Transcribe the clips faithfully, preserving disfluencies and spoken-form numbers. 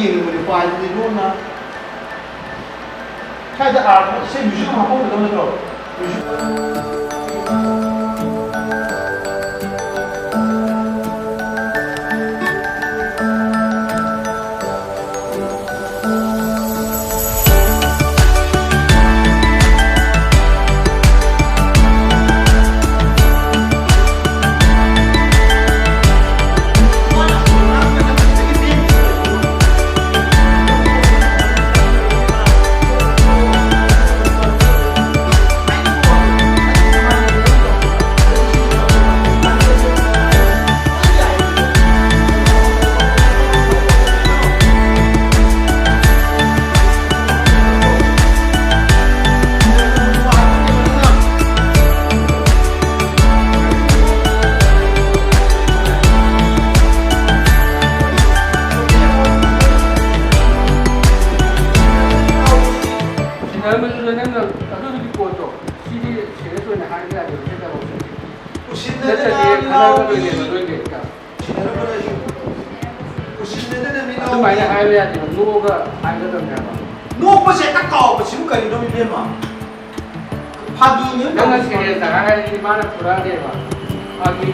ꯌꯦꯡꯅꯤꯡꯕꯗꯤ ꯄꯥꯏꯗꯨꯗꯤ ꯂꯣꯟꯅ꯫ ꯁ꯭ꯋꯥꯏꯗ ꯑꯥꯔꯠ ꯏꯁꯩ ꯃ꯭ꯌꯨꯖꯤꯛ ꯑꯃ ꯍꯥꯞꯄꯝꯒꯗꯕ ꯅꯠꯇ꯭ꯔꯣ? ꯃ꯭ꯌꯨꯖꯤꯛ꯫ ꯁꯤꯟꯅꯔꯝꯕꯗꯨꯗ ꯅꯪꯅ ꯑꯗꯨꯗꯨꯒꯤ ꯄꯣꯠꯇꯣ ꯁꯤꯗꯤ ꯁꯦꯔꯤꯌꯁ ꯑꯣꯏꯅ ꯍꯥꯏꯕ ꯌꯥꯗꯦꯕ, ꯁꯤ ꯊꯕꯛꯁꯦ꯫ ꯎꯁꯤꯟꯅꯗꯅ ꯅꯠꯇ꯭ꯔꯗꯤ ꯈꯟꯅꯔꯛꯀꯗꯣꯏꯅꯦꯕ ꯂꯥꯎꯕꯤ꯫ ꯅꯣꯏꯒꯤ ꯍꯦꯛꯇ꯫ ꯁꯤꯟꯅꯔꯝꯕꯅ ꯑꯩꯁꯨ ꯎꯁꯤꯟꯅꯗꯅ ꯃꯤ ꯑꯗꯨꯃꯥꯏꯅ ꯂꯥꯎꯕꯤ꯫ ꯍꯥꯏꯕ ꯌꯥꯗꯦꯕ, ꯅꯣꯛꯑꯒ ꯍꯥꯏꯒꯗꯕꯅꯦ ꯍꯥꯏꯕ꯫ ꯅꯣꯛꯄꯁꯦ ꯍꯦꯛꯇ ꯀꯥꯎꯕꯁꯤꯕꯨ ꯀꯔꯤꯅꯣ ꯏꯕꯦꯝꯃ? ꯐꯥꯒꯤꯅꯤ ꯅꯪꯅ ꯇꯧꯔꯤꯁꯦ꯫ ꯁꯦꯔꯤꯌꯁꯇ ꯍꯥꯏꯔꯗꯤ ꯃꯥꯅ ꯐꯨꯔꯛꯑꯅꯦꯕ꯫ ꯐꯥꯒꯤ꯫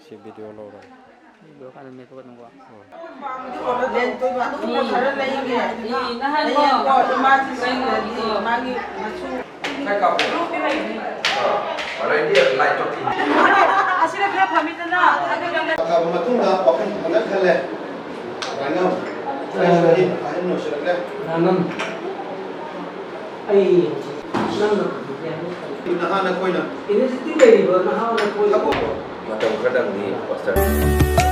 ꯁꯤ ꯚꯤꯗꯤꯑꯣ ꯂꯧꯔꯣ꯫ ꯂꯣꯏꯔꯀꯥꯟꯗ ꯃꯦꯠꯊꯣꯛꯀꯗꯕꯀꯣ꯫ ꯂꯦꯟ ꯇꯣꯏꯕ ꯑꯗꯨꯒꯨꯝꯕ ꯈꯔ ꯂꯩꯒꯦ꯫ ꯅꯍꯥꯟ ꯍꯌꯦꯡꯀꯣ ꯏꯃꯥꯁꯤ ꯆꯪꯈ꯭ꯔꯗꯤ ꯃꯥꯒꯤ ꯃꯆꯨ꯫ ꯑꯁꯤꯅ ꯈꯔ ꯐꯝꯃꯤꯗꯅ꯫ ꯊꯥꯕ ꯃꯇꯨꯡꯗ ꯋꯥꯈꯜ ꯐꯖꯅ ꯈꯜꯂꯦ꯫ ꯑꯗꯨꯃꯥꯏꯅ ꯐ꯭ꯔꯦꯁ ꯑꯣꯏ, ꯑꯍꯟ ꯑꯣꯏꯁꯤꯜꯂꯛꯂꯦ꯫ ꯅꯪ ꯑꯩ ꯅꯪꯅ ꯅꯍꯥ ꯅꯈꯣꯏꯅ ꯏꯅꯔꯖꯤꯇꯤꯛ ꯂꯩꯔꯤꯕ ꯅꯍꯥ ꯅꯈꯣꯏ ꯊꯕꯛ ꯃꯇꯝ ꯈꯔꯗꯪꯗꯤ ꯄꯥꯁꯇꯔ